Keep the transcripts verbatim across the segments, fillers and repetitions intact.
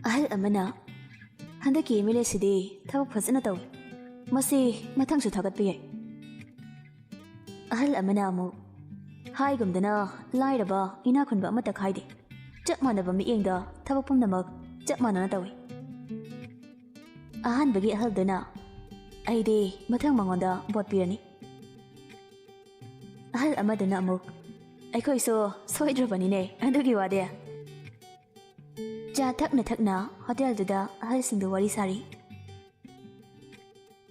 ꯑꯍꯜ ꯑꯃꯅ, "ꯍꯟꯗꯛꯀꯤ ꯑꯦꯝ ꯑꯦꯜ ꯑꯦꯁꯤꯗꯤ ꯊꯕꯛ ꯐꯖꯅ ꯇꯧꯏ, ꯃꯁꯤ ꯃꯊꯪꯁꯨ ꯊꯥꯒꯠꯄ ꯌꯥꯏ"꯫ ꯑꯍꯜ ꯑꯃꯅ ꯑꯃꯨꯛ, "ꯍꯥꯏꯒꯨꯝꯗꯅ, ꯂꯥꯏꯔꯕ ꯏꯅꯥꯛ ꯈꯨꯟꯕ ꯑꯃꯠꯇ ꯈꯥꯏꯗꯦ, ꯆꯞ ꯃꯥꯟꯅꯕ ꯃꯤꯠꯌꯦꯡꯗ ꯊꯕꯛ ꯄꯨꯝꯅꯃꯛ ꯆꯞ ꯃꯥꯟꯅꯅ ꯇꯧꯏ"꯫ ꯑꯍꯥꯟꯕꯒꯤ ꯑꯍꯜꯗꯨꯅ, "ꯑꯩꯗꯤ ꯃꯊꯪ ꯃꯉꯣꯟꯗ ꯚꯣꯠ ꯄꯤꯔꯅꯤ"꯫ ꯑꯍꯜ ꯑꯃꯗꯨꯅ ꯑꯃꯨꯛ, "ꯑꯩꯈꯣꯏꯁꯨ ꯁꯣꯏꯗ꯭ꯔꯕꯅꯤꯅꯦ ꯑꯗꯨꯒꯤ ꯋꯥꯗꯤ"꯫ ꯆꯥ ꯊꯛꯅ ꯊꯛꯅ ꯍꯣꯇꯦꯜꯗꯨꯗ ꯑꯍꯜꯁꯤꯡꯗꯨ ꯋꯥꯔꯤ ꯁꯥꯔꯤ꯫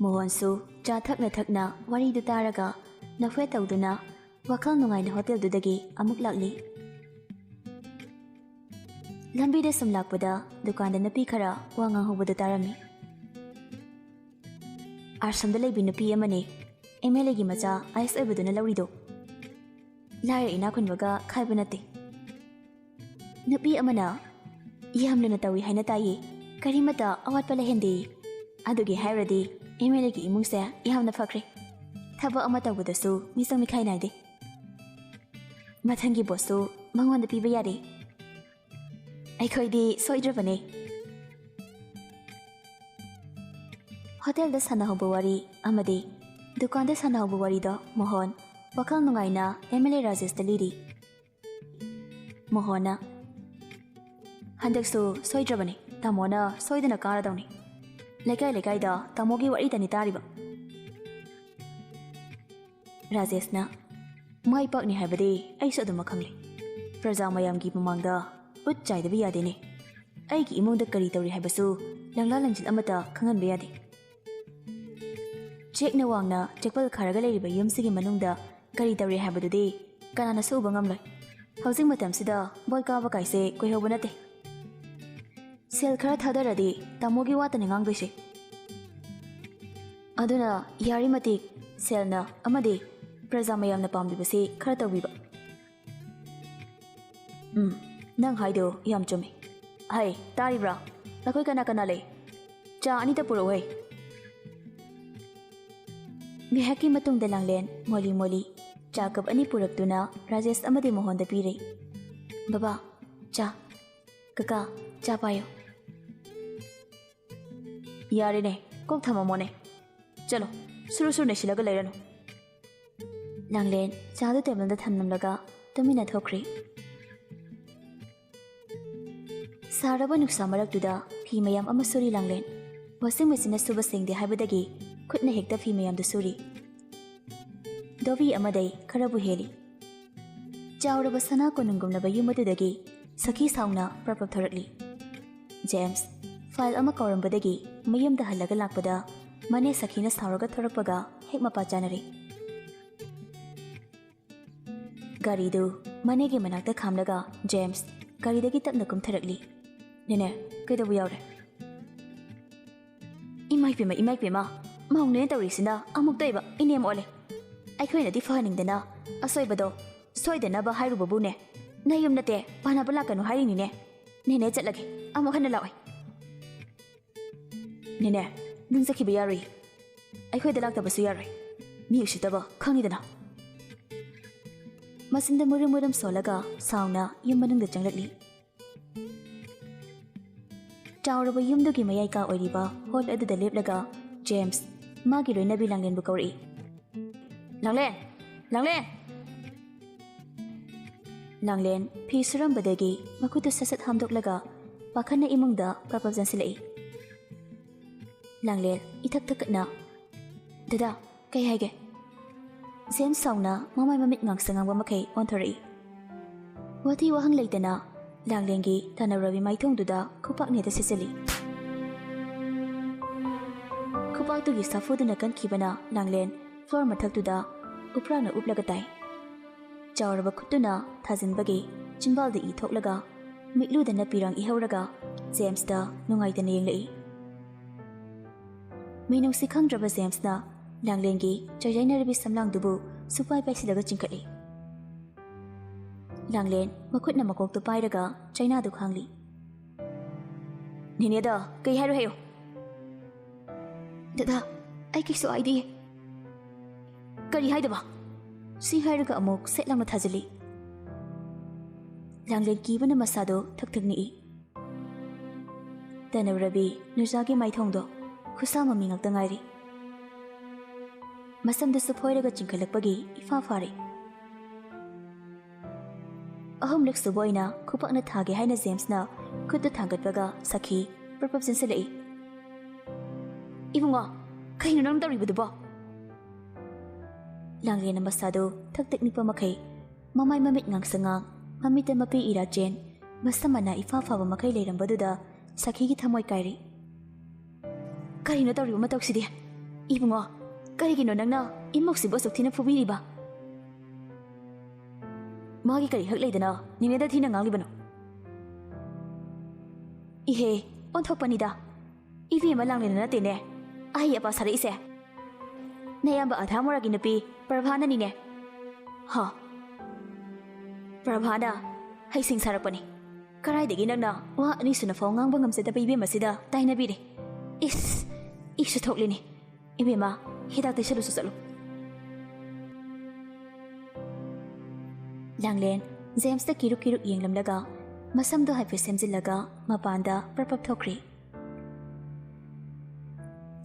ꯃꯣꯍꯣꯟꯁꯨ ꯆꯥ ꯊꯛꯅ ꯊꯛꯅ ꯋꯥꯔꯤꯗꯨ ꯇꯥꯔꯒ ꯅꯣꯛꯐꯦꯠ ꯇꯧꯗꯨꯅ ꯋꯥꯈꯜ ꯅꯨꯡꯉꯥꯏꯅ ꯍꯣꯇꯦꯜꯗꯨꯗꯒꯤ ꯑꯃꯨꯛ ꯂꯥꯛꯂꯤ꯫ ꯂꯝꯕꯤꯗ ꯁꯨꯝ ꯂꯥꯛꯄꯗ ꯗꯨꯀꯥꯟꯗ ꯅꯨꯄꯤ ꯈꯔ ꯋꯥ ꯉꯥꯡꯍꯧꯕꯗꯨ ꯇꯥꯔꯝꯃꯤ꯫ "ꯑꯥꯁ꯭ꯔꯝꯗ ꯂꯩꯕꯤ ꯅꯨꯄꯤ ꯑꯃꯅꯦ ꯑꯦꯝ ꯑꯦꯜ ꯑꯦꯒꯤ ꯃꯆꯥ ꯑꯥꯏ ꯑꯦꯁ ꯑꯣꯏꯕꯗꯨꯅ ꯂꯧꯔꯤꯗꯣ꯫ ꯂꯥꯏꯔ ꯏꯅꯥꯛ ꯈꯨꯟꯕꯒ ꯈꯥꯏꯕ ꯅꯠꯇꯦ"꯫ ꯅꯨꯄꯤ ꯑꯃꯅ, "ꯌꯥꯝ ꯂꯨꯅ ꯇꯧꯏ ꯍꯥꯏꯅ ꯇꯥꯏꯌꯦ, ꯀꯔꯤꯃꯠꯇ ꯑꯋꯥꯠꯄ ꯂꯩꯍꯟꯗꯦ"꯫ ꯑꯗꯨꯒꯤ ꯍꯥꯏꯔꯨꯔꯗꯤ ꯑꯦꯝ ꯑꯦꯜ ꯑꯦꯒꯤ ꯏꯃꯨꯡꯁꯦ ꯌꯥꯝꯅ ꯐꯈ꯭ꯔꯦ꯫ ꯊꯕꯛ ꯑꯃ ꯇꯧꯕꯗꯁꯨ ꯃꯤꯆꯪ ꯃꯤꯈꯥꯏ ꯅꯥꯏꯗꯦ꯫ ꯃꯊꯪꯒꯤ ꯚꯣꯠꯁꯨ ꯃꯉꯣꯟꯗ ꯄꯤꯕ ꯌꯥꯔꯦ꯫ ꯑꯩꯈꯣꯏꯗꯤ ꯁꯣꯏꯗ꯭ꯔꯕꯅꯦ꯫ ꯍꯣꯇꯦꯜꯗ ꯁꯥꯟꯅꯍꯧꯕ ꯋꯥꯔꯤ ꯑꯃꯗꯤ ꯗꯨꯀꯥꯟꯗ ꯁꯥꯟꯅꯍꯧꯕ ꯋꯥꯔꯤꯗꯣ ꯃꯣꯍꯣꯟ ꯋꯥꯈꯜ ꯅꯨꯡꯉꯥꯏꯅ ꯑꯦꯝ ꯑꯦꯜ ꯑꯦ ꯔꯥꯖꯦꯁꯇ ꯂꯤꯔꯤ꯫ ꯃꯣꯍꯣꯟꯅ, "ꯍꯟꯗꯛꯁꯨ ꯁꯣꯏꯗ꯭ꯔꯕꯅꯤ, ꯇꯥꯃꯣꯅ ꯁꯣꯏꯗꯅ ꯀꯥꯔꯗꯧꯅꯤ꯫ ꯂꯩꯀꯥꯏ ꯂꯩꯀꯥꯏꯗ ꯇꯥꯃꯣꯒꯤ ꯋꯥꯔꯤꯇꯅꯤ ꯇꯥꯔꯤꯕ"꯫ ꯔꯥꯖꯦꯁꯅ, "ꯃꯥꯏ ꯄꯥꯛꯅꯤ ꯍꯥꯏꯕꯗꯤ ꯑꯩꯁꯨ ꯑꯗꯨꯃꯛ ꯈꯪꯂꯤ꯫ ꯄ꯭ꯔꯖꯥ ꯃꯌꯥꯝꯒꯤ ꯃꯃꯥꯡꯗ ꯎꯠ ꯆꯥꯏꯗꯕ ꯌꯥꯗꯦꯅꯦ꯫ ꯑꯩꯒꯤ ꯏꯃꯨꯡꯗ ꯀꯔꯤ ꯇꯧꯔꯤ ꯍꯥꯏꯕꯁꯨ ꯂꯪꯂꯥ ꯂꯪꯖꯤꯜ ꯑꯃꯠꯇ ꯈꯪꯍꯟꯕ ꯌꯥꯗꯦ"꯫ ꯆꯦꯛꯅ ꯋꯥꯡꯅ ꯆꯦꯛꯄꯜ ꯈꯥꯔꯒ ꯂꯩꯔꯤꯕ ꯌꯨꯝꯁꯤꯒꯤ ꯃꯅꯨꯡꯗ ꯀꯔꯤ ꯇꯧꯔꯤ ꯍꯥꯏꯕꯗꯨꯗꯤ ꯀꯅꯥꯅꯁꯨ ꯎꯕ ꯉꯝꯂꯣꯏ꯫ ꯍꯧꯖꯤꯛ ꯃꯇꯝꯁꯤꯗ ꯚꯣꯠ ꯀꯥꯕ ꯀꯥꯏꯁꯦ ꯀꯨꯏꯍꯧꯕ ꯅꯠꯇꯦ꯫ ꯁꯦꯜ ꯈꯔ ꯊꯥꯗꯔꯗꯤ ꯇꯥꯃꯣꯒꯤ ꯋꯥꯇꯅꯤ ꯉꯥꯡꯗꯣꯏꯁꯦ꯫ ꯑꯗꯨꯅ ꯌꯥꯔꯤ ꯃꯇꯤꯛ ꯁꯦꯜꯅ ꯑꯃꯗꯤ ꯄ꯭ꯔꯖꯥ ꯃꯌꯥꯝꯅ ꯄꯥꯝꯕꯤꯕꯁꯤ ꯈꯔ ꯇꯧꯕꯤꯕ꯫ ꯎꯝ, ꯅꯪ ꯍꯥꯏꯗꯣ ꯌꯥꯝ ꯆꯨꯝꯃꯤ꯫ ꯍꯩ, ꯇꯥꯔꯤꯕ꯭ꯔꯥ? ꯅꯈꯣꯏ ꯀꯅꯥ ꯀꯅꯥ ꯂꯩ? ꯆꯥ ꯑꯅꯤꯇ ꯄꯨꯔꯛꯎ ꯍꯩ꯫ ꯉꯥꯏꯍꯥꯛꯀꯤ ꯃꯇꯨꯡꯗ ꯂꯥꯡꯂꯦꯟ ꯃꯣꯂꯤ ꯃꯣꯂꯤ ꯆꯥ ꯀꯞ ꯑꯅꯤ ꯄꯨꯔꯛꯇꯨꯅ ꯔꯥꯖꯦꯁ ꯑꯃꯗꯤ ꯃꯣꯍꯣꯟꯗ ꯄꯤꯔꯦ꯫ "ꯕꯕꯥ, ꯆꯥ꯫ ꯀꯀꯥ, ꯆꯥ ꯄꯥꯏꯌꯨ"꯫ ꯌꯥꯔꯦꯅꯦ, ꯀꯣꯛ ꯊꯝꯃꯝꯃꯣꯅꯦ꯫ ꯆꯠꯂꯣ, ꯁꯨꯔꯨ ꯁꯨꯔꯨ ꯅꯩꯁꯤꯜꯂꯒ ꯂꯩꯔꯅꯨ꯫ ꯂꯥꯡꯂꯦꯟ ꯆꯥꯗꯨ ꯇꯦꯕꯜꯗ ꯊꯝꯂꯝꯂꯒ ꯇꯨꯃꯤꯟꯅ ꯊꯣꯛꯈ꯭ꯔꯤ꯫ ꯁꯥꯔꯕ ꯅꯨꯡꯁꯥ ꯃꯔꯛꯇꯨꯗ ꯐꯤ ꯃꯌꯥꯝ ꯑꯃ ꯁꯨꯔꯤ ꯂꯥꯡꯂꯦꯟ꯫ ꯋꯥꯁꯤꯡ ꯃꯦꯆꯤꯟꯅ ꯁꯨꯕ ꯁꯦꯡꯗꯦ ꯍꯥꯏꯕꯗꯒꯤ ꯈꯨꯠꯅ ꯍꯦꯛꯇ ꯐꯤ ꯃꯌꯥꯝꯗꯨ ꯁꯨꯔꯤ꯫ ꯗꯣꯕꯤ ꯑꯃꯗꯩ ꯈꯔꯕꯨ ꯍꯦꯜꯂꯤ꯫ ꯆꯥꯎꯔꯕ ꯁꯅꯥ ꯀꯣꯅꯨꯡꯒꯨꯝꯂꯕ ꯌꯨꯝ ꯑꯗꯨꯗꯒꯤ ꯁꯈꯤ ꯁꯥꯎꯅ ꯄ꯭ꯔꯞ ꯄ꯭ꯔꯞ ꯊꯣꯔꯛꯂꯤ꯫ ꯖꯦꯝꯁ ꯐꯥꯏꯜ ꯑꯃ ꯀꯥꯎꯔꯝꯕꯗꯒꯤ ꯃꯌꯨꯝꯗ ꯍꯜꯂꯒ ꯂꯥꯛꯄꯗ ꯃꯅꯦ ꯁꯈꯤꯅ ꯁꯥꯎꯔꯒ ꯊꯣꯔꯛꯄꯒ ꯍꯦꯛ ꯃꯄꯥ ꯆꯥꯅꯔꯦ꯫ ꯒꯥꯔꯤꯗꯨ ꯃꯅꯦꯒꯤ ꯃꯅꯥꯛꯇ ꯈꯥꯝꯂꯒ ꯖꯦꯝꯁ ꯒꯥꯔꯤꯗꯒꯤ ꯇꯞꯅ ꯀꯨꯝꯊꯔꯛꯂꯤ꯫ "ꯅꯦꯅꯦ, ꯀꯩꯗꯧꯕ ꯌꯥꯎꯔꯦ?" "ꯏꯃꯥꯏ ꯄꯦꯝꯃ, ꯏꯃꯥꯏ ꯄꯦꯝꯃ, ꯃꯧꯅꯦꯅ ꯇꯧꯔꯤꯁꯤꯅ ꯑꯃꯨꯛꯇ ꯑꯣꯏꯕ ꯏꯅꯦꯝ ꯑꯣꯜꯂꯦ꯫ ꯑꯩꯈꯣꯏꯅꯗꯤ ꯐꯍꯟꯅꯤꯡꯗꯅ ꯑꯁꯣꯏꯕꯗꯣ ꯁꯣꯏꯗꯅꯕ ꯍꯥꯏꯔꯨꯕꯕꯨꯅꯦ, ꯅꯌꯨꯝ ꯅꯠꯇꯦ, ꯄꯥꯟꯅꯕ ꯂꯥꯛꯀꯅꯨ ꯍꯥꯏꯔꯤꯅꯤꯅꯦ꯫ ꯅꯦꯅꯦ ꯆꯠꯂꯒꯦ, ꯑꯃꯨꯛ ꯍꯟꯅ ꯂꯥꯛꯑꯣꯏ꯫" "ꯅꯦꯅꯦ, ꯅꯪ ꯆꯠꯈꯤꯕ ꯌꯥꯔꯣꯏ꯫ ꯑꯩꯈꯣꯏꯗ ꯂꯥꯛꯇꯕꯁꯨ ꯌꯥꯔꯣꯏ꯫ ꯃꯤ ꯎꯁꯤꯠꯇꯕ ꯈꯪꯉꯤꯗꯅ꯫" ꯃꯆꯤꯟꯗ ꯃꯨꯔꯨꯝ ꯃꯨꯔꯨꯝ ꯁꯣꯜꯂꯒ ꯁꯥꯎꯅ ꯌꯨꯝ ꯃꯅꯨꯡꯗ ꯆꯪꯂꯛꯂꯤ꯫ ꯆꯥꯎꯔꯕ ꯌꯨꯝꯗꯨꯒꯤ ꯃꯌꯥꯏ ꯀꯥ ꯑꯣꯏꯔꯤꯕ ꯍꯣꯜ ꯑꯗꯨꯗ ꯂꯦꯞꯂꯒ ꯖꯦꯝꯁ ꯃꯥꯒꯤ ꯂꯣꯏꯅꯕꯤ ꯂꯥꯡꯂꯦꯟꯕꯨ ꯀꯧꯔꯛꯏ꯫ "ꯂꯥꯡꯂꯦꯟ! ꯂꯥꯡꯂꯦꯟ!" ꯂꯥꯡꯂꯦꯟ ꯐꯤ ꯁꯨꯔꯝꯕꯗꯒꯤ ꯃꯈꯨꯠꯇꯨ ꯁꯠ ꯁꯠ ꯍꯥꯝꯗꯣꯛꯂꯒ ꯄꯥꯈꯠꯅ ꯏꯃꯨꯡꯗ ꯄ꯭ꯔꯞ ꯄ꯭ꯔꯞ ꯆꯪꯁꯤꯜꯂꯛꯏ꯫ ꯂꯥꯡꯂꯦꯟ ꯏꯊꯛ ꯊꯛꯀꯠꯅ, "ꯗꯗꯥ, ꯀꯩ ꯍꯥꯏꯒꯦ?" ꯖꯦꯝꯁ ꯁꯥꯎꯅ ꯃꯃꯥꯏ ꯃꯃꯤꯠ ꯉꯥꯡꯁꯪ ꯉꯥꯡꯕ ꯃꯈꯩ ꯑꯣꯟꯊꯣꯔꯛꯏ꯫ ꯋꯥꯊꯤ ꯋꯥꯍꯪ ꯂꯩꯇꯅ ꯂꯥꯡꯂꯦꯟꯒꯤ ꯇꯥꯟꯅꯔꯕꯤ ꯃꯥꯏꯊꯣꯡꯗꯨꯗ ꯈꯨꯄꯥꯛ ꯅꯦꯠꯇ ꯁꯤꯠꯆꯤꯜꯂꯤ꯫ ꯈꯨꯄꯥꯛꯇꯨꯒꯤ ꯁꯥꯐꯨꯗꯨꯅ ꯀꯟꯈꯤꯕꯅ ꯂꯥꯡꯂꯦꯟ ꯐ꯭ꯂꯣꯔ ꯃꯊꯛꯇꯨꯗ ꯎꯞꯔꯥꯛꯅ ꯎꯞꯂꯒ ꯇꯥꯏ꯫ ꯆꯥꯎꯔꯕ ꯈꯨꯠꯇꯨꯅ ꯊꯥꯖꯤꯟꯕꯒꯤ ꯆꯤꯟꯕꯥꯜꯗ ꯏ ꯊꯣꯛꯂꯒ ꯃꯤꯠꯂꯨꯗꯅ ꯄꯤꯔꯥꯡ ꯏꯍꯧꯔꯒ ꯖꯦꯝꯁꯇ ꯅꯨꯡꯉꯥꯏꯇꯅ ꯌꯦꯡꯂꯛꯏ꯫ ꯃꯤꯅꯨꯡꯁꯤ ꯈꯪꯗ꯭ꯔꯕ ꯖꯦꯝꯁꯅ ꯂꯥꯡꯂꯦꯟꯒꯤ ꯆꯩꯖꯥꯏꯅꯔꯕꯤ ꯁꯝꯂꯥꯡꯗꯨꯕꯨ ꯁꯨꯄꯥꯏ ꯄꯥꯏꯁꯤꯜꯂꯒ ꯆꯤꯡꯈꯠꯂꯤ꯫ ꯂꯥꯡꯂꯦꯟ ꯃꯈꯨꯠꯅ ꯃꯀꯣꯛꯇꯨ ꯄꯥꯏꯔꯒ ꯆꯩꯅꯥꯗꯨ ꯈꯥꯡꯂꯤ꯫ "ꯅꯦꯅꯦꯗ ꯀꯩ ꯍꯥꯏꯔꯣ ꯍꯥꯏꯌꯣ꯫" "ꯗꯗꯥ, ꯑꯩ ꯀꯩꯁꯨ ꯍꯥꯏꯗꯤꯌꯦ꯫" "ꯀꯔꯤ ꯍꯥꯏꯗꯕ?" ꯁꯤ ꯍꯥꯏꯔꯒ ꯑꯃꯨꯛ ꯁꯦꯠ ꯂꯥꯎꯅ ꯊꯥꯖꯤꯜꯂꯤ꯫ ꯂꯥꯡꯂꯦꯟ ꯀꯤꯕꯅ ꯃꯁꯥꯗꯣ ꯊꯛ ꯊꯛ ꯅꯤꯛꯏ꯫ ꯇꯥꯟꯅꯔꯕꯤ ꯅꯨꯔꯖꯥꯒꯤ ꯃꯥꯏꯊꯣꯡꯗꯣ ꯈꯨꯠꯁꯥ ꯃꯃꯤ ꯉꯥꯛꯇ ꯉꯥꯏꯔꯤ꯫ ꯃꯁꯝꯗꯨꯁꯨ ꯐꯣꯏꯔꯒ ꯆꯤꯡꯈꯠꯂꯛꯄꯒꯤ ꯏꯐꯥ ꯐꯥꯔꯦ꯫ ꯑꯍꯨꯝꯂꯛ ꯁꯨꯕ ꯑꯣꯏꯅ ꯈꯨꯄꯥꯛꯅ ꯊꯥꯒꯦ ꯍꯥꯏꯅ ꯖꯦꯝꯁꯅ ꯈꯨꯠꯇꯨ ꯊꯥꯡꯒꯠꯄꯒ ꯁꯈꯤ ꯄ꯭ꯔꯞ ꯄ꯭ꯔꯞ ꯆꯦꯟꯁꯤꯜꯂꯛꯏ꯫ "ꯏꯕꯨꯡꯉꯣ, ꯀꯩꯅꯣ ꯅꯪ ꯇꯧꯔꯤꯕꯗꯨꯕꯣ?" ꯂꯥꯡꯂꯦꯟꯅ ꯃꯁꯥꯗꯨ ꯊꯛ ꯊꯛ ꯅꯤꯛꯄ ꯃꯈꯩ, ꯃꯃꯥꯏ ꯃꯃꯤꯠ ꯉꯥꯡꯁꯪ ꯉꯥꯡ, ꯃꯃꯤꯠꯇ ꯃꯄꯤ ꯏꯔꯥ ꯆꯦꯟ, ꯃꯁꯝ ꯃꯅꯥ ꯏꯐꯥ ꯐꯥꯕ ꯃꯈꯩ ꯂꯩꯔꯝꯕꯗꯨꯗ ꯁꯈꯤꯒꯤ ꯊꯃꯣꯏ ꯀꯥꯏꯔꯤ꯫ "ꯀꯔꯤꯅꯣ ꯇꯧꯔꯤꯕ ꯃꯇꯧꯁꯤꯗꯤ? ꯏꯕꯨꯡꯉꯣ, ꯀꯔꯤꯒꯤꯅꯣ ꯅꯪꯅ ꯏꯃꯧꯁꯤꯕꯨ ꯑꯁꯨꯛ ꯊꯤꯅ ꯐꯨꯕꯤꯔꯤꯕ? ꯃꯥꯒꯤ ꯀꯔꯤ ꯍꯛ ꯂꯩꯗꯅ ꯅꯦꯅꯦꯗ ꯊꯤꯅ ꯉꯥꯡꯂꯤꯕꯅꯣ?" "ꯏꯍꯦ, ꯑꯣꯟꯊꯣꯛꯄꯅꯤꯗ꯫ ꯏꯕꯦꯝꯃ ꯂꯥꯡꯂꯦꯟꯅ ꯅꯠꯇꯦꯅꯦ ꯑꯍꯩ ꯑꯄꯥ ꯁꯥꯔꯛꯏꯁꯦ꯫ ꯅꯌꯥꯝꯕ ꯑꯙꯥ ꯃꯣꯔꯥꯒꯤ ꯅꯨꯄꯤ ꯄ꯭ꯔꯚꯥꯅꯅꯤꯅꯦ꯫" "ꯍꯥ? ꯄ꯭ꯔꯚꯥꯅ ꯍꯩꯁꯤꯡ ꯁꯥꯔꯛꯄꯅꯤ꯫ ꯀꯔꯥꯏꯗꯒꯤ ꯅꯪꯅ ꯋꯥ ꯑꯅꯤ ꯁꯨꯅ ꯐꯥꯎ ꯉꯥꯡꯕ ꯉꯝꯖꯗꯕ ꯏꯕꯦꯝ ꯑꯁꯤꯗ ꯇꯥꯏꯅꯕꯤꯔꯦ? ꯏꯁ, ꯏꯁꯨ ꯊꯣꯛꯂꯤꯅꯤ꯫ ꯏꯕꯦꯝꯃ, ꯍꯤꯗꯥꯛ ꯇꯩꯁꯜꯂꯨꯁꯨ ꯆꯠꯂꯨ꯫" ꯂꯥꯡꯂꯦꯟ ꯖꯦꯝꯁꯇ ꯀꯤꯔꯨꯛ ꯀꯤꯔꯨꯛ ꯌꯦꯡꯂꯝꯂꯒ ꯃꯁꯝꯗꯣ ꯍꯥꯏꯐꯦꯠ ꯁꯦꯝꯖꯤꯜꯂꯒ ꯃꯄꯥꯟꯗ ꯄ꯭ꯔꯞ ꯄ꯭ꯔꯞ ꯊꯣꯛꯈ꯭ꯔꯦ꯫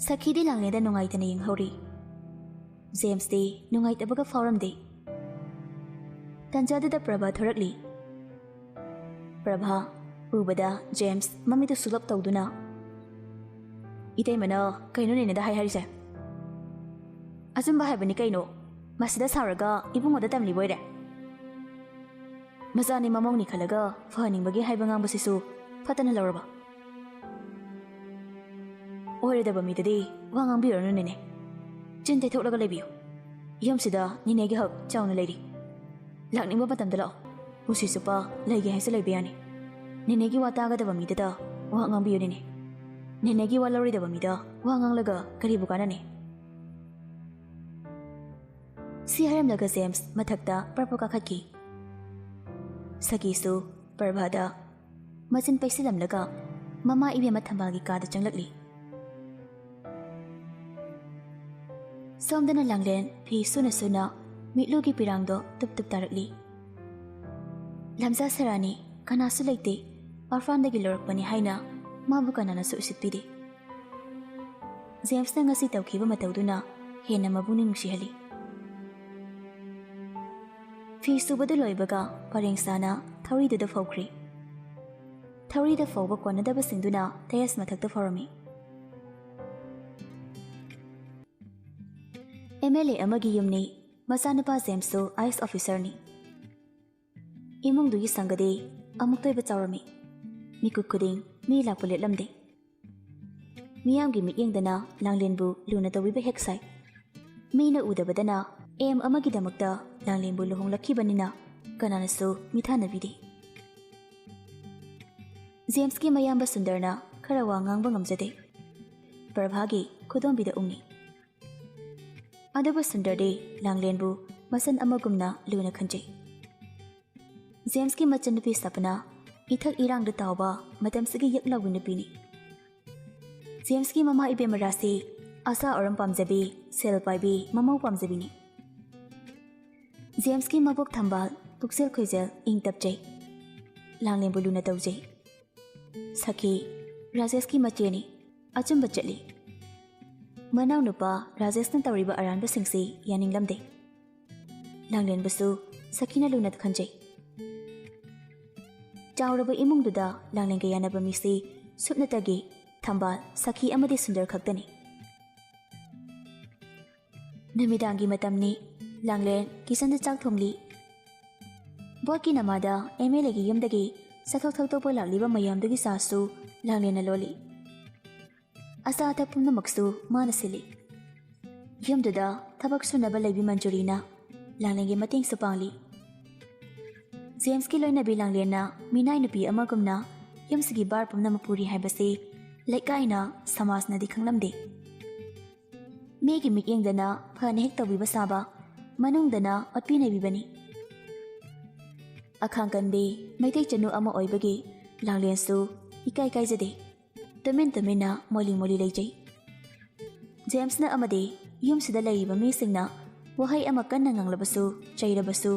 ꯁꯈꯤꯗꯤ ꯂꯥꯡꯂꯦꯟꯗ ꯅꯨꯡꯉꯥꯏꯇꯅ ꯌꯦꯡꯍꯧꯔꯤ꯫ ꯖꯦꯝꯁꯇꯤ ꯅꯨꯡꯉꯥꯏꯇꯕꯒ ꯐꯥꯎꯔꯝꯗꯦ꯫ ꯇꯟꯖꯥꯗꯨꯗ ꯄ꯭ꯔꯚꯥ ꯊꯣꯔꯛꯂꯤ꯫ ꯄ꯭ꯔꯚꯥ ꯎꯕꯗ ꯖꯦꯝꯁ ꯃꯃꯤꯠꯇꯨ ꯁꯨꯂꯞ ꯇꯧꯗꯨꯅ, "ꯏꯇꯩꯃꯅ ꯀꯩꯅꯣ ꯅꯦꯅꯦꯗ ꯍꯥꯏ ꯍꯥꯏꯔꯤꯁꯦ?" "ꯑꯆꯨꯝꯕ ꯍꯥꯏꯕꯅꯤ ꯀꯩꯅꯣ꯫ ꯃꯁꯤꯗ ꯁꯥꯎꯔꯒ ꯏꯕꯨꯡꯉꯣꯗ ꯇꯝꯂꯤꯕ ꯑꯣꯏꯔꯦ꯫ ꯃꯆꯥꯅꯤ ꯃꯃꯧꯅꯤ ꯈꯜꯂꯒ ꯐꯍꯟꯅꯤꯡꯕꯒꯤ ꯍꯥꯏꯕ ꯉꯥꯡꯕꯁꯤꯁꯨ ꯐꯠꯇꯅ ꯂꯧꯔꯕ?" "ꯑꯣꯏꯔꯣꯏꯗꯕ ꯃꯤꯗꯗꯤ ꯋꯥ ꯉꯥꯡꯕꯤꯔꯨꯔꯅꯨ ꯅꯦꯅꯦ꯫ ꯆꯤꯟ ꯇꯩꯊꯣꯛꯂꯒ ꯂꯩꯕꯤꯌꯨ꯫ ꯌꯨꯝꯁꯤꯗ ꯅꯦꯅꯦꯒꯤ ꯍꯛ ꯆꯥꯎꯅ ꯂꯩꯔꯤ꯫ ꯂꯥꯛꯅꯤꯡꯕ ꯃꯇꯝꯗ ꯂꯥꯛꯑꯣ꯫ ꯄꯨꯟꯁꯤ ꯆꯨꯞꯄ ꯂꯩꯒꯦ ꯍꯥꯏꯁꯨ ꯂꯩꯕ ꯌꯥꯅꯤ꯫ ꯅꯦꯅꯦꯒꯤ ꯋꯥ ꯇꯥꯒꯗꯕ ꯃꯤꯗꯇ ꯋꯥ ꯉꯥꯡꯕꯤꯌꯨ ꯅꯦꯅꯦ꯫ ꯅꯦꯅꯦꯒꯤ ꯋꯥ ꯂꯧꯔꯣꯏꯗꯕ ꯃꯤꯗ ꯋꯥ ꯉꯥꯡꯂꯒ ꯀꯔꯤꯕꯨ ꯀꯥꯟꯅꯅꯤ?" ꯁꯤ ꯍꯥꯏꯔꯝꯂꯒ ꯖꯦꯝꯁ ꯃꯊꯛꯇ ꯄ꯭ꯔꯞ ꯄ꯭ꯔꯞ ꯀꯥꯈꯠꯈꯤ꯫ ꯁꯈꯤꯁꯨ ꯄ꯭ꯔꯚꯥꯗ ꯃꯆꯤꯟ ꯄꯩꯁꯤꯜꯂꯝꯂꯒ ꯃꯃꯥ ꯏꯕꯦꯝꯃ ꯊꯝꯕꯥꯜꯒꯤ ꯀꯥꯗ ꯆꯪꯂꯛꯂꯤ꯫ ꯁꯣꯝꯗꯅ ꯂꯥꯡꯂꯦꯟ ꯐꯤ ꯁꯨꯅ ꯁꯨꯅ ꯃꯤꯠꯂꯨꯒꯤ ꯄꯤꯔꯥꯡꯗꯣ ꯇꯨꯞ ꯇꯨꯞ ꯇꯥꯔꯛꯂꯤ꯫ ꯂꯝꯖꯥ ꯁꯔꯥꯅꯤ, ꯀꯅꯥꯁꯨ ꯂꯩꯇꯦ, ꯑꯣꯔꯐꯥꯟꯗꯒꯤ ꯂꯧꯔꯛꯄꯅꯤ ꯍꯥꯏꯅ ꯃꯥꯕꯨ ꯀꯅꯥꯅꯁꯨ ꯎꯁꯤꯠꯄꯤꯗꯦ꯫ ꯖꯦꯝꯁꯅ ꯉꯁꯤ ꯇꯧꯈꯤꯕ ꯃꯇꯧꯗꯨꯅ ꯍꯦꯟꯅ ꯃꯕꯨꯛꯅꯤꯡ ꯅꯨꯡꯁꯤꯍꯜꯂꯤ꯫ ꯐꯤ ꯁꯨꯕꯗꯨ ꯂꯣꯏꯕꯒ ꯄꯔꯦꯡ ꯁꯥꯅ ꯊꯧꯔꯤꯗꯨꯗ ꯐꯧꯈ꯭ꯔꯤ꯫ ꯊꯧꯔꯤꯗ ꯐꯧꯕ ꯀꯣꯟꯅꯗꯕꯁꯤꯡꯗꯨꯅ ꯇꯦꯔꯦꯁ ꯃꯊꯛꯇ ꯐꯧꯔꯝꯃꯤ꯫ ꯑꯦꯝ ꯑꯦꯜ ꯑꯦ ꯑꯃꯒꯤ ꯌꯨꯝꯅꯤ꯫ ꯃꯆꯥꯅꯨꯄꯥ ꯖꯦꯝꯁꯁꯨ ꯑꯥꯏ ꯑꯦꯁ ꯑꯣꯐꯤꯁꯔꯅꯤ꯫ ꯏꯃꯨꯡꯗꯨꯒꯤ ꯁꯪꯒꯗꯤ ꯑꯃꯨꯛꯇꯣꯏꯕ ꯆꯥꯎꯔꯝꯃꯤ꯫ ꯃꯤꯀꯨꯞ ꯈꯨꯗꯤꯡ ꯃꯤ ꯂꯥꯛꯄ ꯂꯦꯞꯂꯝꯗꯦ꯫ ꯃꯤꯌꯥꯝꯒꯤ ꯃꯤꯠꯌꯦꯡꯗꯅ ꯂꯥꯡꯂꯦꯟꯕꯨ ꯂꯨꯅ ꯇꯧꯕꯤꯕ ꯍꯦꯛ ꯁꯥꯏ꯫ ꯃꯤꯅ ꯎꯗꯕꯗꯅ ꯑꯦꯝ ꯑꯃꯒꯤꯗꯃꯛꯇ ꯂꯥꯡꯂꯦꯟꯕꯨ ꯂꯨꯍꯣꯡꯂꯛꯈꯤꯕꯅꯤꯅ ꯀꯅꯥꯅꯁꯨ ꯃꯤꯊꯥꯅꯕꯤꯗꯦ꯫ ꯖꯦꯝꯁꯀꯤ ꯃꯌꯥꯝꯕ ꯁꯨꯟꯗꯔꯅ ꯈꯔ ꯋꯥ ꯉꯥꯡꯕ ꯉꯝꯖꯗꯦ꯫ ꯄ꯭ꯔꯚꯥꯒꯤ ꯈꯨꯗꯣꯝꯕꯤꯗ ꯎꯡꯉꯤ꯫ ꯑꯗꯨꯕꯨ ꯁꯨꯟꯗꯔꯗꯤ ꯂꯥꯡꯂꯦꯟꯕꯨ ꯃꯆꯟ ꯑꯃꯒꯨꯝꯅ ꯂꯨꯅ ꯈꯟꯖꯩ꯫ ꯖꯦꯝꯁꯀꯤ ꯃꯆꯟꯅꯨꯄꯤ ꯁꯄꯅꯥ ꯏꯊꯛ ꯏꯔꯥꯡꯗ ꯇꯥꯎꯕ ꯃꯇꯝꯁꯤꯒꯤ ꯌꯛ ꯂꯥꯎꯕꯤ ꯅꯨꯄꯤꯅꯤ꯫ ꯖꯦꯝꯁꯀꯤ ꯃꯃꯥ ꯏꯕꯦꯝꯃ ꯔꯥꯁꯤ ꯑꯁꯥ ꯑꯔꯝ ꯄꯥꯝꯖꯕꯤ, ꯁꯦꯜ ꯄꯥꯏꯕꯤ, ꯃꯃꯧ ꯄꯥꯝꯖꯕꯤꯅꯤ꯫ ꯖꯦꯝꯁꯀꯤ ꯃꯕꯣꯛ ꯊꯝꯕꯥꯜ ꯄꯨꯛꯆꯦꯜ ꯈꯣꯏꯖꯦꯜ ꯏꯪ ꯇꯞꯆꯩ꯫ ꯂꯥꯡꯂꯦꯟꯕꯨ ꯂꯨꯅ ꯇꯧꯖꯩ꯫ ꯁꯈꯤ ꯔꯥꯖꯦꯁꯀꯤ ꯃꯆꯦꯅꯤ꯫ ꯑꯆꯨꯝꯕ ꯆꯠꯂꯤ꯫ ꯃꯅꯥꯎꯅꯨꯄꯥ ꯔꯥꯖꯦꯁꯅ ꯇꯧꯔꯤꯕ ꯑꯔꯥꯟꯕꯁꯤꯡꯁꯤ ꯌꯥꯅꯤꯡꯂꯝꯗꯦ꯫ ꯂꯥꯡꯂꯦꯟꯕꯨꯁꯨ ꯁꯈꯤꯅ ꯂꯨꯅ ꯈꯟꯖꯩ꯫ ꯆꯥꯎꯔꯕ ꯏꯃꯨꯡꯗꯨꯗ ꯂꯥꯡꯂꯦꯟꯒ ꯌꯥꯅꯕ ꯃꯤꯁꯤ ꯁꯨꯞꯅꯇꯒꯤ ꯊꯝꯕꯥꯜ, ꯁꯈꯤ ꯑꯃꯗꯤ ꯁꯨꯟꯗꯔ ꯈꯛꯇꯅꯤ꯫ ꯅꯨꯃꯤꯗꯥꯡꯒꯤ ꯃꯇꯝꯅꯤ꯫ ꯂꯥꯡꯂꯦꯟ ꯀꯤꯆꯟꯗ ꯆꯥꯛ ꯊꯣꯡꯂꯤ꯫ ꯕꯣꯠꯀꯤ ꯅꯃꯥꯗ ꯑꯦꯝ ꯑꯦꯜ ꯑꯦꯒꯤ ꯌꯨꯝꯗꯒꯤ ꯆꯠꯊꯣꯛ ꯊꯧꯗꯣꯛꯄ ꯂꯥꯛꯂꯤꯕ ꯃꯌꯥꯝꯗꯨꯒꯤ ꯆꯥꯁꯨ ꯂꯥꯡꯂꯦꯟꯅ ꯂꯣꯜꯂꯤ꯫ ꯑꯆꯥ ꯑꯊꯛ ꯄꯨꯝꯅꯃꯛꯁꯨ ꯃꯥꯅ ꯁꯤꯜꯂꯤ꯫ ꯌꯨꯝꯗꯨꯗ ꯊꯕꯛ ꯁꯨꯅꯕ ꯂꯩꯕꯤ ꯃꯟꯖꯨꯔꯤꯅ ꯂꯥꯡꯂꯦꯟꯒꯤ ꯃꯇꯦꯡꯁꯨ ꯄꯥꯡꯂꯤ꯫ ꯖꯦꯝꯁꯀꯤ ꯂꯣꯏꯅꯕꯤ ꯂꯥꯡꯂꯦꯟꯅ ꯃꯤꯅꯥꯏ ꯅꯨꯄꯤ ꯑꯃꯒꯨꯝꯅ ꯌꯨꯝꯁꯤꯒꯤ ꯕꯥꯔ ꯄꯨꯝꯅꯃꯛ ꯄꯨꯔꯤ ꯍꯥꯏꯕꯁꯤ ꯂꯩꯀꯥꯏꯅ, ꯁꯃꯥꯖꯅꯗꯤ ꯈꯪꯂꯝꯗꯦ꯫ ꯃꯤꯒꯤ ꯃꯤꯠꯌꯦꯡꯗꯅ ꯐꯅ ꯍꯦꯛ ꯇꯧꯕꯤꯕ ꯁꯥꯕ, ꯃꯅꯨꯡꯗꯅ ꯑꯣꯠꯄꯤ ꯅꯩꯕꯤꯕꯅꯤ꯫ ꯑꯈꯥꯡ ꯀꯟꯕꯤ ꯃꯩꯇꯩ ꯆꯅꯨ ꯑꯃ ꯑꯣꯏꯕꯒꯤ ꯂꯥꯡꯂꯦꯟꯁꯨ ꯏꯀꯥꯏ ꯀꯥꯏꯖꯗꯦ꯫ ꯇꯨꯃꯤꯟ ꯇꯨꯃꯤꯟꯅ ꯃꯣꯂꯤ ꯃꯣꯂꯤ ꯂꯩꯖꯩ꯫ ꯖꯦꯝꯁꯅ ꯑꯃꯗꯤ ꯌꯨꯝꯁꯤꯗ ꯂꯩꯔꯤꯕ ꯃꯤꯁꯤꯡꯅ ꯋꯥꯍꯩ ꯑꯃ ꯀꯟꯅ ꯉꯥꯡꯂꯕꯁꯨ, ꯆꯩꯔꯕꯁꯨ,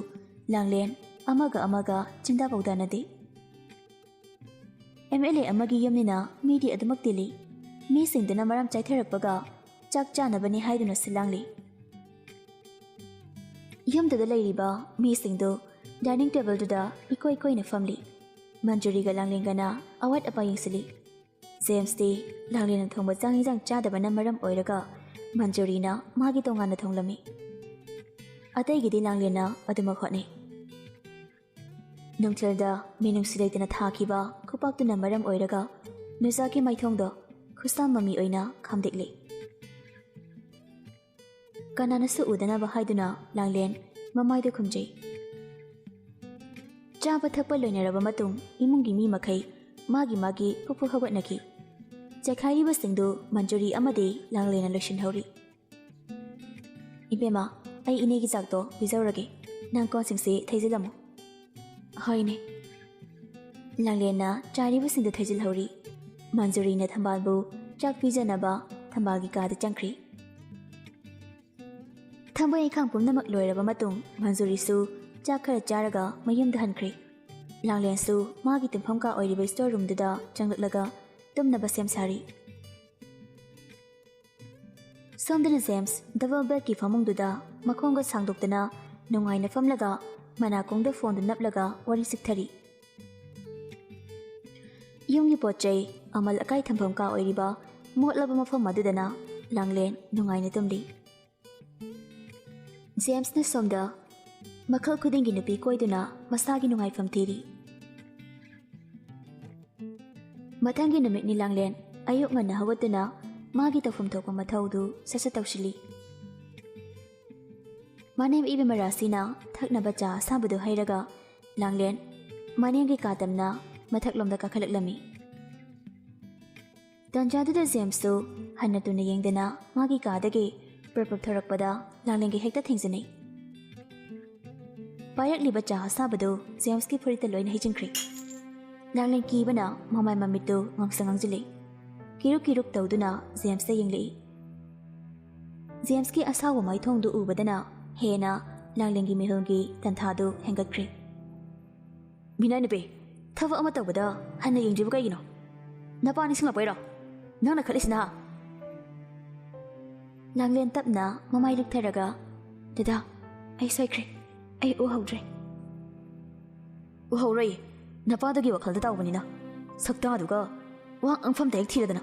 ꯂꯥꯡꯂꯦꯟ ꯑꯃꯒ ꯑꯃꯒ ꯆꯤꯟꯗꯥ ꯄꯥꯎꯗꯥꯅꯗꯦ꯫ ꯑꯦꯝ ꯑꯦꯜ ꯑꯦ ꯑꯃꯒꯤ ꯌꯨꯝꯅꯤꯅ ꯃꯤꯗꯤ ꯑꯗꯨꯃꯛ ꯇꯤꯜꯂꯤ꯫ ꯃꯤꯁꯤꯡꯗꯨꯅ ꯃꯔꯝ ꯆꯥꯏꯊꯔꯛꯄꯒ ꯆꯥꯛ ꯆꯥꯅꯕꯅꯤ ꯍꯥꯏꯗꯨꯅ ꯁꯤꯜꯂꯥꯡꯂꯤ꯫ ꯌꯨꯝꯗꯨꯗ ꯂꯩꯔꯤꯕ ꯃꯤꯁꯤꯡꯗꯨ dining tableꯗꯨꯗ ꯏꯀꯣꯏ ꯀꯣꯏꯅ ꯐꯝꯂꯤ꯫ ꯃꯟꯖꯨꯔꯤꯒ ꯂꯥꯡꯂꯦꯟꯒꯅ ꯑꯋꯥꯠ ꯑꯄꯥ ꯌꯦꯡꯁꯤꯜꯂꯤ꯫ ꯖꯦꯝꯁꯇꯤ ꯂꯥꯡꯂꯦꯟꯅ ꯊꯣꯡꯕ ꯆꯥꯛ ꯏꯟꯁꯥꯡ ꯆꯥꯗꯕꯅ ꯃꯔꯝ ꯑꯣꯏꯔꯒ ꯃꯟꯖꯨꯔꯤꯅ ꯃꯥꯒꯤ ꯇꯣꯉꯥꯟꯅ ꯊꯣꯡꯂꯝꯃꯤ꯫ ꯑꯇꯩꯒꯤꯗꯤ ꯂꯥꯡꯂꯦꯟꯅ ꯑꯗꯨꯃꯛ ꯍꯣꯠꯅꯩ꯫ ꯅꯨꯡꯊꯤꯜꯗ ꯃꯤꯅꯨꯡꯁꯤ ꯂꯩꯇꯅ ꯊꯥꯈꯤꯕ ꯈꯨꯄꯥꯛꯇꯨꯅ ꯃꯔꯝ ꯑꯣꯏꯔꯒ ꯅꯨꯖꯥꯒꯤ ꯃꯥꯏꯊꯣꯡꯗꯣ ꯈꯨꯁꯥꯝ ꯃꯃꯤ ꯑꯣꯏꯅ ꯈꯥꯝꯗꯦꯛꯂꯤ꯫ ꯀꯅꯥꯅꯁꯨ ꯎꯗꯅꯕ ꯍꯥꯏꯗꯨꯅ ꯂꯥꯡꯂꯦꯟ ꯃꯃꯥꯏꯗ ꯈꯨꯝꯖꯩ꯫ ꯆꯥꯕ ꯊꯛꯄ ꯂꯣꯏꯅꯔꯕ ꯃꯇꯨꯡ ꯏꯃꯨꯡꯒꯤ ꯃꯤ ꯃꯈꯩ ꯃꯥꯒꯤ ꯃꯥꯒꯤ ꯐꯨꯐꯨ ꯍꯧꯒꯠꯅꯈꯤ꯫ ꯆꯥꯏꯈꯥꯏꯔꯤꯕꯁꯤꯡꯗꯨ ꯃꯟꯖꯨꯔꯤ ꯑꯃꯗꯤ ꯂꯥꯡꯂꯦꯟꯅ ꯂꯣꯏꯁꯤꯟꯍꯧꯔꯤ꯫ "ꯏꯕꯦꯝꯃ, ꯑꯩ ꯏꯅꯦꯒꯤ ꯆꯥꯛꯇꯣ ꯄꯤꯖꯧꯔꯒꯦ꯫ ꯅꯪ ꯀꯣꯟꯁꯤꯡꯁꯦ ꯊꯩꯖꯤꯜꯂꯝꯃꯨ꯫" "ꯍꯣꯏꯅꯦ꯫" ꯂꯥꯡꯂꯦꯟꯅ ꯆꯥꯏꯔꯤꯕꯁꯤꯡꯗꯨ ꯊꯩꯖꯤꯜꯍꯧꯔꯤ꯫ ꯃꯟꯖꯨꯔꯤꯅ ꯊꯝꯕꯥꯜꯕꯨ ꯆꯥꯛ ꯄꯤꯖꯅꯕ ꯊꯝꯕꯥꯜꯒꯤ ꯀꯥꯗ ꯆꯪꯈ꯭ꯔꯤ꯫ ꯊꯕꯛ ꯏꯪꯈꯥꯡ ꯄꯨꯝꯅꯃꯛ ꯂꯣꯏꯔꯕ ꯃꯇꯨꯡ ꯃꯟꯖꯨꯔꯤꯁꯨ ꯆꯥꯛ ꯈꯔ ꯆꯥꯔꯒ ꯃꯌꯨꯝꯗ ꯍꯟꯈ꯭ꯔꯦ꯫ ꯂꯥꯡꯂꯦꯟꯁꯨ ꯃꯥꯒꯤ ꯇꯨꯝꯐꯝ ꯀꯥ ꯑꯣꯏꯔꯤꯕ store roomꯗꯨꯗ ꯆꯪꯂꯛꯂꯒ ꯇꯨꯝꯅꯕ ꯁꯦꯝ ꯁꯥꯔꯤ꯫ ꯁꯣꯝꯗꯅ ꯖꯦꯝꯁ double bedꯀꯤ ꯐꯃꯨꯡꯗꯨꯗ ꯃꯈꯣꯡꯒ ꯁꯥꯡꯗꯣꯛꯇꯅ ꯅꯨꯡꯉꯥꯏꯅ ꯐꯝꯂꯒ ꯃꯅꯥꯀꯣꯡꯗ phoneꯗꯨ ꯅꯞꯂꯒ ꯋꯥꯔꯤ ꯆꯤꯛꯊꯔꯤ꯫ ꯌꯨꯝꯒꯤ ꯄꯣꯠ ꯆꯩ ꯑꯃꯜ ꯑꯀꯥꯏ ꯊꯝꯐꯝ ꯀꯥ ꯑꯣꯏꯔꯤꯕ ꯃꯣꯠꯂꯕ ꯃꯐꯝ ꯑꯗꯨꯗꯅ ꯂꯥꯡꯂꯦꯟ ꯅꯨꯡꯉꯥꯏꯅ ꯇꯨꯝꯂꯤ꯫ ꯖꯦꯝꯁꯅ ꯁꯣꯝꯗ ꯃꯈꯜ ꯈꯨꯗꯤꯡꯒꯤ ꯅꯨꯄꯤ ꯀꯣꯏꯗꯨꯅ ꯃꯁꯥꯒꯤ ꯅꯨꯡꯉꯥꯏꯐꯝ ꯊꯤꯔꯤ꯫ ꯃꯊꯪꯒꯤ ꯅꯨꯃꯤꯠꯅꯤ ꯂꯥꯡꯂꯦꯟ ꯑꯌꯨꯛ ꯉꯟꯅ ꯍꯧꯒꯠꯇꯨꯅ ꯃꯥꯒꯤ ꯇꯧꯐꯝ ꯊꯣꯛꯄ ꯃꯊꯧꯗꯨ ꯁꯠ ꯁꯠ ꯇꯧꯁꯤꯜꯂꯤ꯫ ꯃꯅꯦꯝ ꯏꯕꯦꯝꯃ ꯔꯥꯁꯤꯅ ꯊꯛꯅꯕ ꯆꯥ ꯑꯁꯥꯕꯗꯨ ꯍꯩꯔꯒ ꯂꯥꯡꯂꯦꯟ ꯃꯅꯦꯝꯒꯤ ꯀꯥ ꯇꯝꯅ ꯃꯊꯛꯂꯣꯝꯗ ꯀꯥꯈꯠꯂꯛꯂꯝꯃꯤ꯫ ꯇꯟꯖꯥꯗꯨꯗ ꯖꯦꯝꯁꯁꯨ ꯍꯟꯅ ꯇꯨꯅ ꯌꯦꯡꯗꯅ ꯃꯥꯒꯤ ꯀꯥꯗꯒꯤ ꯄ꯭ꯔꯞ ꯄ꯭ꯔꯞ ꯊꯣꯔꯛꯄꯗ ꯂꯥꯡꯂꯦꯟꯒꯤ ꯍꯦꯛꯇ ꯊꯦꯡꯖꯤꯟꯅꯩ꯫ ꯄꯥꯏꯔꯛꯂꯤꯕ ꯆꯥ ꯑꯁꯥꯕꯗꯨ ꯖꯦꯝꯁꯀꯤ ꯐꯨꯔꯤꯠꯇ ꯂꯣꯏꯅ ꯍꯩꯖꯤꯟꯈ꯭ꯔꯦ꯫ ꯂꯥꯡꯂꯦꯟ ꯀꯤꯕꯅ ꯃꯃꯥꯏ ꯃꯃꯤꯠꯇꯨ ꯉꯥꯡꯁꯪ ꯉꯥꯡꯁꯤꯜꯂꯤ꯫ ꯀꯤꯔꯨꯛ ꯀꯤꯔꯨꯛ ꯇꯧꯗꯨꯅ ꯖꯦꯝꯁꯇ ꯌꯦꯡꯂꯛꯏ꯫ ꯖꯦꯝꯁꯀꯤ ꯑꯁꯥꯎꯕ ꯃꯥꯏꯊꯣꯡꯗꯨ ꯎꯕꯗꯅ ꯍꯦꯟꯅ ꯂꯥꯡꯂꯦꯟꯒꯤ ꯃꯤꯍꯨꯜꯒꯤ ꯇꯟꯊꯥꯗꯨ ꯍꯦꯟꯒꯠꯈ꯭ꯔꯦ꯫ "ꯃꯤꯅꯥꯏ ꯅꯨꯄꯤ, ꯊꯕꯛ ꯑꯃ ꯇꯧꯕꯗ ꯍꯟꯅ ꯌꯦꯡꯗ꯭ꯔꯤꯕ ꯀꯩꯒꯤꯅꯣ? ꯅꯄꯥ ꯅꯤꯡꯁꯤꯡꯂꯛꯄꯩꯔꯣ?" ꯅꯪꯅ ꯈꯠꯂꯤꯁꯤꯅ? ꯂꯥꯡꯂꯦꯟ ꯇꯞꯅ ꯃꯃꯥꯏ ꯂꯨꯞꯊꯔꯒ, "ꯗꯗꯥ, ꯑꯩ ꯁꯣꯏꯈ꯭ꯔꯦ꯫ ꯑꯩ ꯎꯍꯧꯗ꯭ꯔꯦ꯫" "ꯎꯍꯧꯔꯣꯏ꯫ ꯅꯄꯥꯗꯨꯒꯤ ꯋꯥꯈꯜꯗ ꯇꯥꯎꯕꯅꯤꯅ꯫ ꯁꯛꯇꯥꯗꯨꯒ ꯋꯥ ꯉꯥꯡꯐꯝꯇ ꯍꯦꯛ ꯊꯤꯔꯗꯅ꯫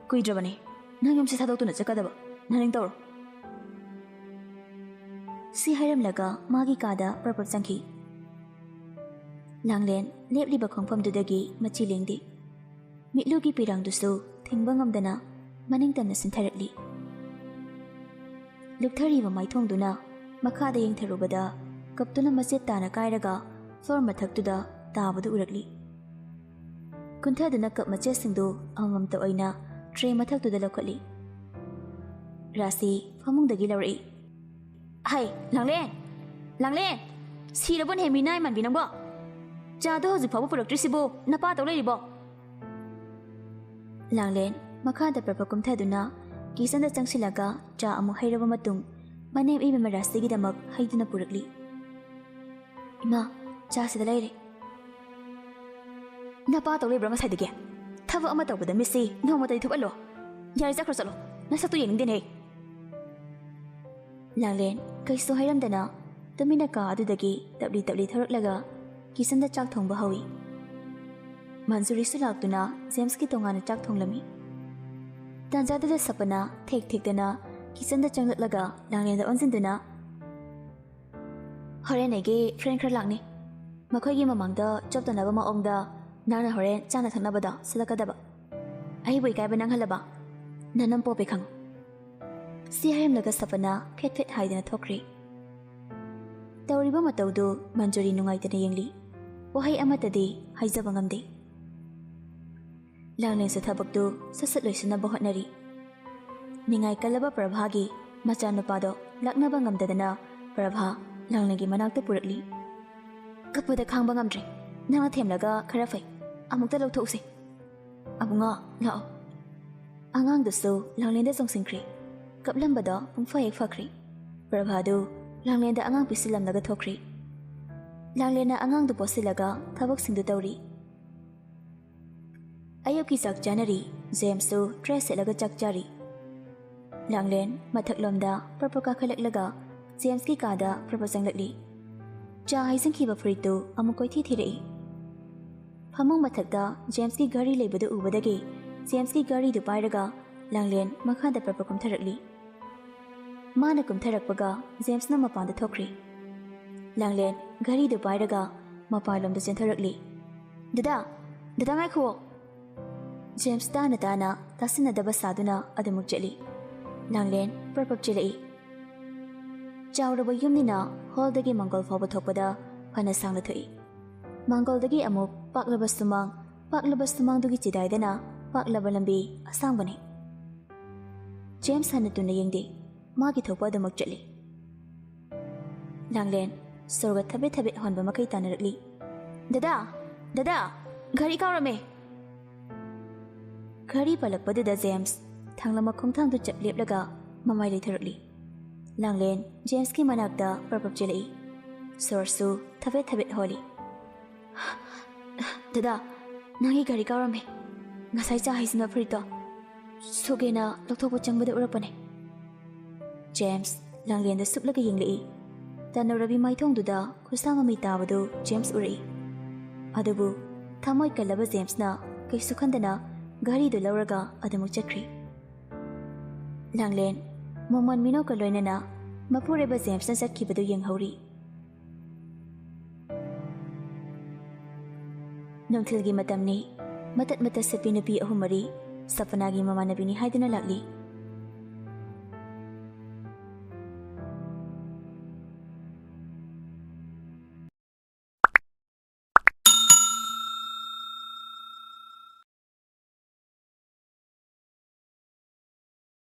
ꯀꯨꯏꯗ꯭ꯔꯕꯅꯤ ꯅꯪ ꯌꯨꯝꯁꯦ ꯊꯥꯗꯣꯛꯇꯨꯅ ꯆꯠꯀꯗꯕ꯫ ꯅꯅꯤꯡ ꯇꯧꯔꯣ꯫" ꯁꯤ ꯍꯥꯏꯔꯝꯂꯒ ꯃꯥꯒꯤ ꯀꯥꯗ ꯄ꯭ꯔꯞ ꯄ꯭ꯔꯞ ꯆꯪꯈꯤ꯫ ꯂꯥꯡꯂꯦꯟ ꯂꯦꯞꯂꯤꯕ ꯈꯣꯡꯐꯝꯗꯨꯗꯒꯤ ꯃꯆꯤ ꯂꯦꯡꯗꯦ꯫ ꯃꯤꯠꯂꯨꯒꯤ ꯄꯤꯔꯥꯡꯗꯨꯁꯨ ꯊꯤꯡꯕ ꯉꯝꯗꯅ ꯃꯅꯤꯡ ꯇꯝꯅ ꯆꯤꯟꯊꯔꯛꯂꯤ꯫ ꯂꯨꯞꯊꯔꯤꯕ ꯃꯥꯏꯊꯣꯡꯗꯨꯅ ꯃꯈꯥꯗ ꯌꯦꯡꯊꯔꯨꯕꯗ ꯀꯞꯇꯨꯅ ꯃꯆꯦꯠ ꯇꯥꯅ ꯀꯥꯏꯔꯒ ꯐ꯭ꯂꯣꯔ ꯃꯊꯛꯇꯨꯗ ꯇꯥꯕꯗꯨ ꯎꯔꯛꯂꯤ꯫ ꯀꯨꯟꯊꯗꯨꯅ ꯀꯞ ꯃꯆꯦꯠꯁꯤꯡꯗꯨ ꯑꯃꯃꯝꯇ ꯑꯣꯏꯅ ꯇ꯭ꯔꯦ ꯃꯊꯛꯇꯨꯗ ꯂꯧꯈꯠꯂꯤ꯫ ꯔꯥꯁꯤ ꯐꯃꯨꯡꯗꯒꯤ ꯂꯧꯔꯛꯏ꯫ "ꯍꯩ, ꯂꯥꯡꯂꯦꯟ! ꯂꯥꯡꯂꯦꯟ! ꯁꯤꯔꯕꯣꯅꯦꯍꯦ ꯃꯤꯅꯥꯏ ꯃꯥꯟꯕꯤ ꯅꯪꯕꯣ? ꯆꯥꯗꯣ ꯍꯧꯖꯤꯛ ꯐꯥꯎꯕ ꯄꯨꯔꯛꯇ꯭ꯔꯤꯁꯤꯕꯨ ꯅꯄꯥ ꯇꯧ ꯂꯩꯔꯤꯕꯣ?" ꯂꯥꯡꯂꯦꯟ ꯃꯈꯥꯗ ꯄ꯭ꯔꯞ ꯄ꯭ꯔꯞ ꯀꯨꯝꯊꯗꯨꯅ ꯀꯤꯆꯟꯗ ꯆꯪꯁꯤꯜꯂꯒ ꯆꯥ ꯑꯃꯨꯛ ꯍꯩꯔꯕ ꯃꯇꯨꯡ ꯃꯅꯦꯝ ꯏꯕꯦꯝꯃ ꯔꯥꯁꯤꯒꯤꯗꯃꯛ ꯍꯩꯗꯨꯅ ꯄꯨꯔꯛꯂꯤ꯫ "ꯏꯃꯥ, ꯆꯥꯁꯤꯗ ꯂꯩꯔꯦ꯫" "ꯅꯄꯥ ꯇꯧ ꯂꯩꯕ꯭ꯔꯥ ꯉꯁꯥꯏꯗꯒꯤ? ꯊꯕꯛ ꯑꯃ ꯇꯧꯕꯗ ꯃꯤꯠꯁꯤ ꯅꯣꯡꯃꯇꯗꯤ ꯊꯨꯞꯍꯜꯂꯣ꯫ ꯌꯥꯔꯦ, ꯆꯠꯈ꯭ꯔꯣ ꯆꯠꯂꯣ꯫ ꯅꯁꯛꯇꯨ ꯌꯦꯡꯅꯤꯡꯗꯦꯅꯦ꯫" ꯂꯥꯡꯂꯦꯟ ꯀꯩꯁꯨ ꯍꯥꯏꯔꯝꯗꯅ ꯇꯨꯃꯤꯟꯅ ꯀꯥ ꯑꯗꯨꯗꯒꯤ ꯇꯞꯂꯤ ꯇꯞꯂꯤ ꯊꯣꯔꯛꯂꯒ ꯀꯤꯆꯟꯗ ꯆꯥꯛ ꯊꯣꯡꯕ ꯍꯧꯏ꯫ ꯃꯟꯖꯨꯔꯤꯁꯨ ꯂꯥꯛꯇꯨꯅ ꯖꯦꯝꯁꯀꯤ ꯇꯣꯉꯥꯟꯅ ꯆꯥꯛ ꯊꯣꯡꯂꯝꯃꯤ꯫ ꯇꯥꯟꯖꯥꯗꯨꯗ ꯁꯄꯅ ꯊꯦꯛ ꯊꯦꯛꯇꯅ ꯀꯤꯆꯟꯗ ꯆꯪꯂꯛꯂꯒ ꯂꯥꯡꯂꯦꯟꯗ ꯑꯣꯟꯁꯤꯟꯗꯨꯅ, "ꯍꯣꯔꯦꯟ ꯑꯩꯒꯤ ꯐ꯭ꯔꯦꯟ ꯈꯔ ꯂꯥꯛꯅꯤ꯫ ꯃꯈꯣꯏꯒꯤ ꯃꯃꯥꯡꯗ ꯆꯣꯞꯇꯅꯕ ꯃꯑꯣꯡꯗ ꯅꯪꯅ ꯍꯣꯔꯦꯟ ꯆꯥꯅ ꯊꯛꯅꯕꯗꯣ ꯁꯤꯜꯂꯛꯀꯗꯕ꯫ ꯑꯩꯕꯨ ꯏꯀꯥꯏꯕ ꯅꯪꯍꯜꯂꯕ? ꯅꯅꯝ ꯄꯣꯞꯄꯦ ꯈꯪꯉꯨ꯫" ꯁꯤ ꯍꯥꯏꯔꯝꯂꯒ ꯁꯄꯅ ꯐꯦꯠ ꯐꯦꯠ ꯍꯥꯏꯗꯅ ꯊꯣꯛꯈ꯭ꯔꯦ꯫ ꯇꯧꯔꯤꯕ ꯃꯇꯧꯗꯨ ꯃꯟꯖꯨꯔꯤ ꯅꯨꯡꯉꯥꯏꯇꯅ ꯌꯦꯡꯂꯤ꯫ ꯋꯥꯍꯩ ꯑꯃꯠꯇꯗꯤ ꯍꯥꯏꯖꯕ ꯉꯝꯗꯦ꯫ ꯂꯥꯡꯂꯦꯟꯁꯨ ꯊꯕꯛꯇꯨ ꯁꯠ ꯁꯠ ꯂꯣꯏꯁꯤꯟꯅꯕ ꯍꯣꯠꯅꯔꯤ꯫ ꯅꯤꯡꯉꯥꯏ ꯀꯜꯂꯕ ꯄ꯭ꯔꯚꯥꯒꯤ ꯃꯆꯥꯅꯨꯄꯥꯗꯣ ꯂꯥꯛꯅꯕ ꯉꯝꯗꯗꯅ ꯄ꯭ꯔꯚꯥ ꯂꯥꯡꯂꯦꯟꯒꯤ ꯃꯅꯥꯛꯇ ꯄꯨꯔꯛꯂꯤ꯫ "ꯀꯞꯄꯗ ꯈꯥꯡꯕ ꯉꯝꯗ꯭ꯔꯦ꯫ ꯅꯪꯅ ꯊꯦꯝꯂꯒ ꯈꯔ ꯐꯩ꯫ ꯑꯃꯨꯛꯇ ꯂꯧꯊꯣꯛꯎꯁꯦ꯫ ꯑꯕꯨꯡꯉꯣ, ꯂꯥꯛꯑꯣ꯫" ꯑꯉꯥꯡꯗꯨꯁꯨ ꯂꯥꯡꯂꯦꯟꯗ ꯆꯣꯡꯁꯤꯟꯈ꯭ꯔꯦ꯫ ꯀꯞꯂꯝꯕꯗꯣ ꯄꯨꯡꯐ ꯍꯦꯛ ꯐꯈ꯭ꯔꯦ꯫ ꯄ꯭ꯔꯚꯥꯗꯨ ꯂꯥꯡꯂꯦꯟꯗ ꯑꯉꯥꯡ ꯄꯤꯁꯤꯜꯂꯝꯂꯒ ꯊꯣꯛꯈ꯭ꯔꯦ꯫ ꯂꯥꯡꯂꯦꯟꯅ ꯑꯉꯥꯡꯗꯨ ꯄꯣꯠꯁꯤꯜꯂꯒ ꯊꯕꯛꯁꯤꯡꯗꯨ ꯇꯧꯔꯤ꯫ ꯑꯌꯨꯛꯀꯤ ꯆꯥꯛ ꯆꯥꯅꯔꯤ꯫ ꯖꯦꯝꯁꯁꯨ ꯗ꯭ꯔꯦꯁ ꯁꯦꯠꯂꯒ ꯆꯥꯛ ꯆꯥꯔꯤ꯫ ꯂꯥꯡꯂꯦꯟ ꯃꯊꯛꯂꯣꯝꯗ ꯄ꯭ꯔꯞ ꯄ꯭ꯔꯞ ꯀꯥꯈꯠꯂꯛꯂꯒ ꯖꯦꯝꯁꯀꯤ ꯀꯥꯗ ꯄ꯭ꯔꯞ ꯄ꯭ꯔꯞ ꯆꯪꯂꯛꯂꯤ꯫ ꯆꯥ ꯍꯩꯖꯤꯟꯈꯤꯕ ꯐꯨꯔꯤꯠꯇꯨ ꯑꯃꯨꯛ ꯀꯣꯏꯊꯤ ꯊꯤꯔꯛꯏ꯫ ꯐꯃꯨꯡ ꯃꯊꯛꯇ ꯖꯦꯝꯁꯀꯤ ꯘꯔꯤ ꯂꯩꯕꯗꯨ ꯎꯕꯗꯒꯤ ꯖꯦꯝꯁꯀꯤ ꯘꯔꯤꯗꯨ ꯄꯥꯏꯔꯒ ꯂꯥꯡꯂꯦꯟ ꯃꯈꯥꯗ ꯄ꯭ꯔꯞ ꯄ꯭ꯔꯞ ꯀꯨꯝꯊꯔꯛꯂꯤ꯫ ꯃꯥꯅ ꯀꯨꯝꯊꯔꯛꯄꯒ ꯖꯦꯝꯁꯅ ꯃꯄꯥꯟꯗ ꯊꯣꯛꯈ꯭ꯔꯤ꯫ ꯂꯥꯡꯂꯦꯟ ꯘꯔꯤꯗꯨ ꯄꯥꯏꯔꯒ ꯃꯄꯥꯟꯂꯣꯝꯗ ꯆꯦꯟꯊꯣꯔꯛꯂꯤ꯫ "ꯗꯗꯥ, ꯗꯗꯥ ꯉꯥꯏꯈꯨꯑꯣ!" ꯖꯦꯝꯁ ꯇꯥꯅ ꯇꯥꯅ ꯇꯥꯁꯤꯟꯅꯗꯕ ꯁꯥꯗꯨꯅ ꯑꯗꯨꯃꯛ ꯆꯠꯂꯤ꯫ ꯂꯥꯡꯂꯦꯟ ꯄ꯭ꯔꯞ ꯄ꯭ꯔꯞ ꯆꯦꯜꯂꯛꯏ꯫ ꯆꯥꯎꯔꯕ ꯌꯨꯝꯅꯤꯅ ꯍꯣꯜꯗꯒꯤ ꯃꯥꯡꯒꯣꯜ ꯐꯥꯎꯕ ꯊꯣꯛꯄꯗ ꯐꯅ ꯁꯥꯡꯅ ꯊꯣꯛꯏ꯫ ꯃꯥꯡꯒꯣꯜꯗꯒꯤ ꯑꯃꯨꯛ ꯄꯥꯛꯂꯕ ꯁꯨꯃꯥꯡ, ꯄꯥꯛꯂꯕ ꯁꯨꯃꯥꯡꯗꯨꯒꯤ ꯆꯤꯗꯥꯏꯗꯅ ꯄꯥꯛꯂꯕ ꯂꯝꯕꯤ ꯑꯁꯥꯡꯕꯅꯤ꯫ ꯖꯦꯝꯁ ꯍꯟꯅ ꯇꯨꯅ ꯌꯦꯡꯗꯦ꯫ ꯃꯥꯒꯤ ꯊꯣꯛꯄ ꯑꯗꯨꯃꯛ ꯆꯠꯂꯤ꯫ ꯂꯥꯡꯂꯦꯟ ꯁꯣꯔꯒ ꯊꯕꯦꯠ ꯊꯕꯦꯠ ꯍꯣꯟꯕ ꯃꯈꯩ ꯇꯥꯅꯔꯛꯂꯤ꯫ "ꯗꯗꯥ! ꯗꯗꯥ! ꯘꯔꯤ ꯀꯥꯎꯔꯝꯃꯦ!" ꯘꯔꯤ ꯄꯜꯂꯛꯄꯗꯨꯗ ꯖꯦꯝꯁ ꯊꯥꯡꯂꯝꯕ ꯈꯣꯡꯊꯥꯡꯗꯨ ꯆꯞ ꯂꯦꯞꯂꯒ ꯃꯃꯥꯏ ꯂꯩꯊꯔꯛꯂꯤ꯫ ꯂꯥꯡꯂꯦꯟ ꯖꯦꯝꯁꯀꯤ ꯃꯅꯥꯛꯇ ꯄ꯭ꯔꯞ ꯄ꯭ꯔꯞ ꯆꯦꯜꯂꯛꯏ꯫ ꯁꯣꯔꯁꯨ ꯊꯕꯦꯠ ꯊꯕꯦꯠ ꯍꯣꯜꯂꯤ꯫ "ꯗꯗꯥ, ꯅꯪꯒꯤ ꯘꯔꯤ ꯀꯥꯎꯔꯝꯃꯦ꯫ ꯉꯁꯥꯏ ꯆꯥ ꯍꯩꯖꯤꯟꯕ ꯐꯨꯔꯤꯠꯇꯣ ꯁꯨꯒꯦꯅ ꯂꯧꯊꯣꯛꯄ ꯆꯪꯕꯗ ꯎꯔꯛꯄꯅꯦ꯫" ꯖꯦꯝꯁ ꯂꯥꯡꯂꯦꯟꯗ ꯁꯨꯞꯂꯒ ꯌꯦꯡꯂꯛꯏ꯫ ꯇꯅꯧꯔꯕꯤ ꯃꯥꯏꯊꯣꯡꯗꯨꯗ ꯈꯨꯠꯁꯥ ꯃꯃꯤ ꯇꯥꯕꯗꯨ ꯖꯦꯝꯁ ꯎꯔꯛꯏ꯫ ꯑꯗꯨꯕꯨ ꯊꯃꯣꯏ ꯀꯜꯂꯕ ꯖꯦꯝꯁꯅ ꯀꯩꯁꯨ ꯈꯟꯗꯅ ꯘꯔꯤꯗꯨ ꯂꯧꯔꯒ ꯑꯗꯨꯃꯛ ꯆꯠꯈ꯭ꯔꯤ꯫ ꯂꯥꯡꯂꯦꯟ ꯃꯣꯃꯣꯟ ꯃꯤꯅꯣꯛꯀ ꯂꯣꯏꯅꯅ ꯃꯄꯨꯔꯣꯏꯕ ꯖꯦꯝꯁꯅ ꯆꯠꯈꯤꯕꯗꯨ ꯌꯦꯡꯍꯧꯔꯤ꯫ ꯅꯨꯡꯊꯤꯜꯒꯤ ꯃꯇꯝꯅꯤ꯫ ꯃꯇꯠ ꯃꯇꯠ ꯁꯦꯠꯄꯤ ꯅꯨꯄꯤ ꯑꯍꯨꯝ ꯃꯔꯤ ꯁꯄꯅꯥꯒꯤ ꯃꯃꯥꯟꯅꯕꯤꯅꯤ ꯍꯥꯏꯗꯨꯅ ꯂꯥꯛꯂꯤ꯫